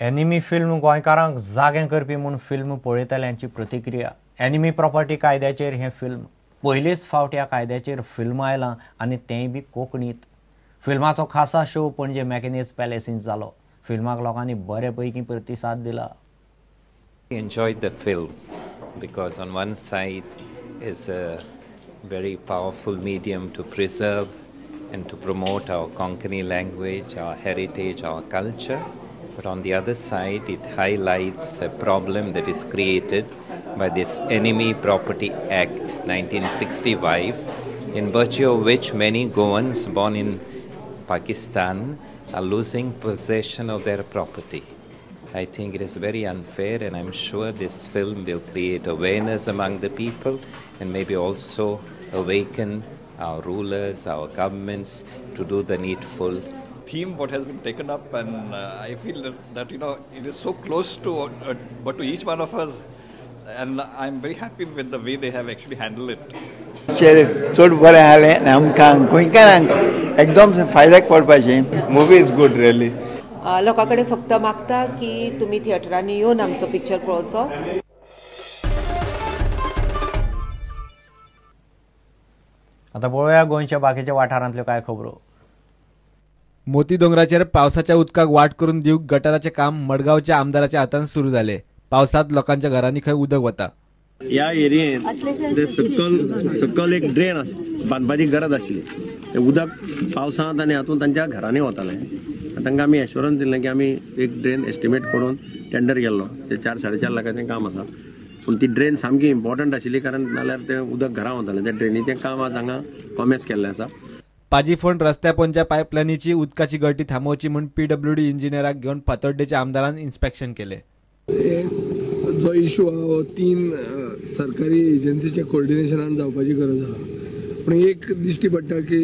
Enemy film गोंयकारांक जागें करपी म्हूण फिल्म पळयतल्यांची प्रतिक्रिया. एनिमी प्रॉपर्टी कायद्याचेर हें फिल्म पयलीच फावट ह्या कायद्याचेर फिल्म आयलां आनी तेंय बी कोंकणीत. फिल्माचो खासा शो पणजे मॅकॅनिज पॅलेसींत जालो. फिल्माक लोकांनी बरे पैकी प्रतिसाद दिला. Enjoyed the film because on one side is a very powerful medium to preserve and to promote our Konkani language, our heritage, our culture. But on the other side, it highlights a problem that is created by this Enemy Property Act 1965, in virtue of which many Goans born in Pakistan are losing possession of their property. I think it is very unfair, and I'm sure this film will create awareness among the people and maybe also awaken our rulers, our governments to do the needful. Theme what has been taken up, and I feel that you know it is so close to but to each one of us, and I'm very happy with the way they have actually handled it. चड बरें जालें आनी आमकां गोंयकारांक एकदम फायद्याक पडपाचें. Movie is good really. लोकां कडेन फक्त मागता की तुमी थिएटरांनी येवन आमचो पिक्चर पळोवचो. आतां पळोवया गोंयच्या बाकीच्या वाठारांतल्यो कांय खबरो. मोती दोंगराचेर पावसाच्या उदकाक वाट करून दिवंक गटाराचें काम मडगांवच्या आमदाराच्या हातान सुरू जालें. पावसांत लोकांच्या घरांनी खंय उदक वता. ह्या एरियेंत सकल एक ड्रेन बांदपाची गरज आशिल्ली. ते उदक पावसांत आनी हातूंत तांच्या घरांनी वतालें. तांकां आमी एश्योरन्स दिलें की आमी एक ड्रेन एस्टिमेट करून टेंडर केल्लो. ते 4-4.5 लाखाचें काम आसा, पूण ती ड्रेन सामकी इम्पॉर्टंट आशिल्ली, कारण नाल्यार तें उदक घरां वतालें. त्या ड्रेनीचें काम आज हांगा कॉमेस केल्लें आसा. पाजीफोंड रस्त्या पोंदच्या पायपलायनीची उदकाची गळटी थांबोवची म्हूण पीडब्ल्यूडी इंजिनियराक घेवन फातोड्डेच्या आमदारान इन्स्पेक्शन केलें. जो इशू आहा हो 3 सरकारी एजन्सीच्या कोऑर्डिनेशनान जावपाची गरज आहा. पूण एक दिश्टी पडटा की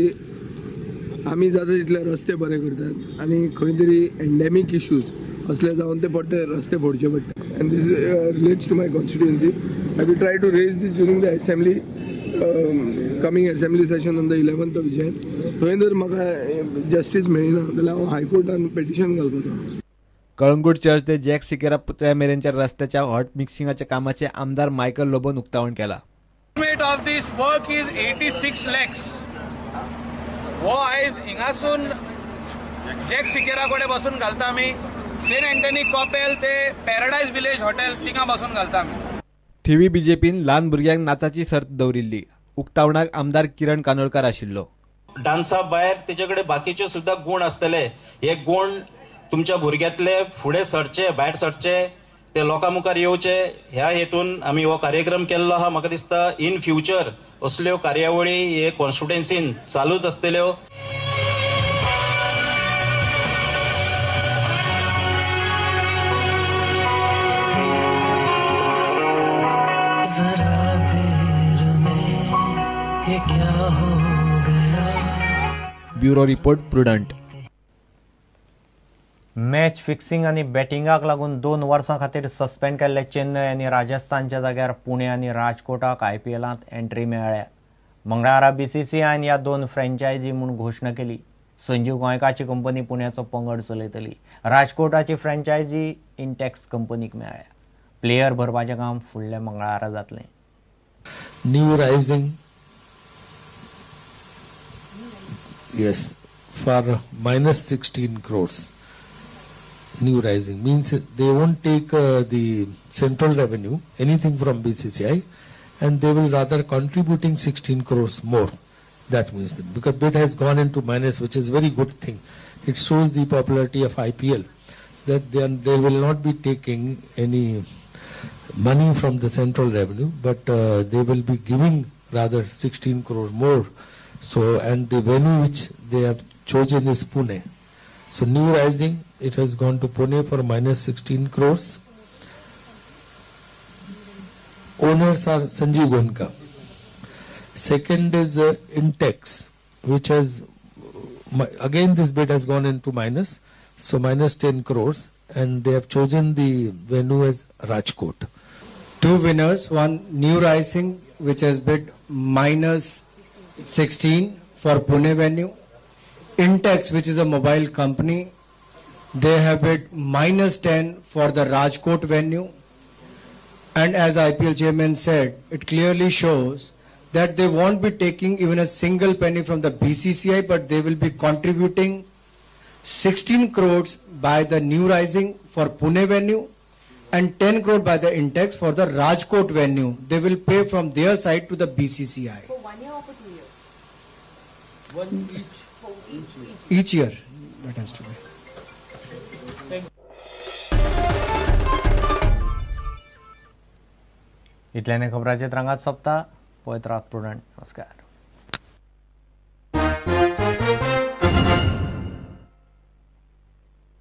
आमी जाता तितले रस्ते बरे करतात आनी खंय तरी एन्डेमीक इश्यूज असले जावन ते परते रस्ते फोडचे पडटा. And this relates to my constituency. I will try to raise this during the assembly coming assembly session on the 11th of Jan. थंय जर म्हाका जस्टीस मेळना जाल्यार हांव हायकोर्टान पेटिशन घालपाचो. कळंगूट चर्च ते जॅक सिकेरा पुतळ्या मेरेनच्या रस्त्याच्या हॉट मिक्सिंगाच्या कामाचे आमदार मायकल लोबोन उक्तावण केला. Estimate of this work is 86 lakhs. हो आयज हिंगासून जॅक सिकेरा कडेन बसून घालता आमी, सेंट अँटनी कॉपेल ते पॅराडायज विलेज हॉटेल तिंगा बसून घालता आमी. थिवी बीजेपीन ल्हान भुरग्यांक नाचाची सर्त दवरिल्ली. उक्तावणाक आमदार किरण कानोळकार आशिल्लो. डान्सा भायर तेजे कडेन बाकीच्यो सुद्दां गूण आसतले. हे गूण तुमच्या भुरग्यांतले फुडें सरचे, भायर सरचे, ते लोकां मुखार येवचे, ह्या हेतून आमी हो कार्यक्रम केल्लो आहा. म्हाका दिसता इन फ्युचर असल्यो कार्यावळी हे कॉन्स्टिट्युएन्सीन चालूच आसतल्यो. Bureau report, Prudent. Match fixing आनी बॅटिंगाक लागून 2 वर्सां खातीर सस्पेंड केल्ले चेन्नय आनी राजस्थानच्या जाग्यार पुणे आनी राजकोटाक आयपीएलांत एंट्री मेळ्ळ्या. मंगळारा बीसीसीआयन ह्या 2 फ्रँचायजी म्हूण घोशणा केली. संजीव गोंयकाची कंपनी पुण्याचो पंगड चलयतली. राजकोटाची फ्रँचायजी इंटेक्स कंपनीक मेळ्ळ्या. प्लेयर भरपाचें काम फुडल्या मंगळारा जातलें. New Rising, yes, for minus 16 crores. New Rising means they won't take the central revenue, anything from BCCI, and they will rather contributing 16 crores more. That means that because bid has gone into minus, which is very good thing. It shows the popularity of IPL, that they will not be taking any money from the central revenue, but they will be giving rather 16 crores more. So, and the venue which they have chosen is Pune. So New Rising, it has gone to Pune for minus 16 crores. Owners are Sanjeev Goenka. Second is Intex, which has, again this bid has gone into minus, so minus 10 crores, and they have chosen the venue as Rajkot. 2 winners, one New Rising, which has bid minus 16 for Pune venue, Intex, which is a mobile company, They have bid minus 10 for the Rajkot venue. And as IPL chairman said, it clearly shows that they won't be taking even a single penny from the BCCI, but they will be contributing 16 crores by the New Rising for Pune venue and 10 crore by the Intex for the Rajkot venue. They will pay from their side to the BCCI. For 1 year or for 2 years? One each. For each. Each year, that has to be. इतल्याने खबरांचे रंगात सोंपता. पळयत रात prudent. नमस्कार.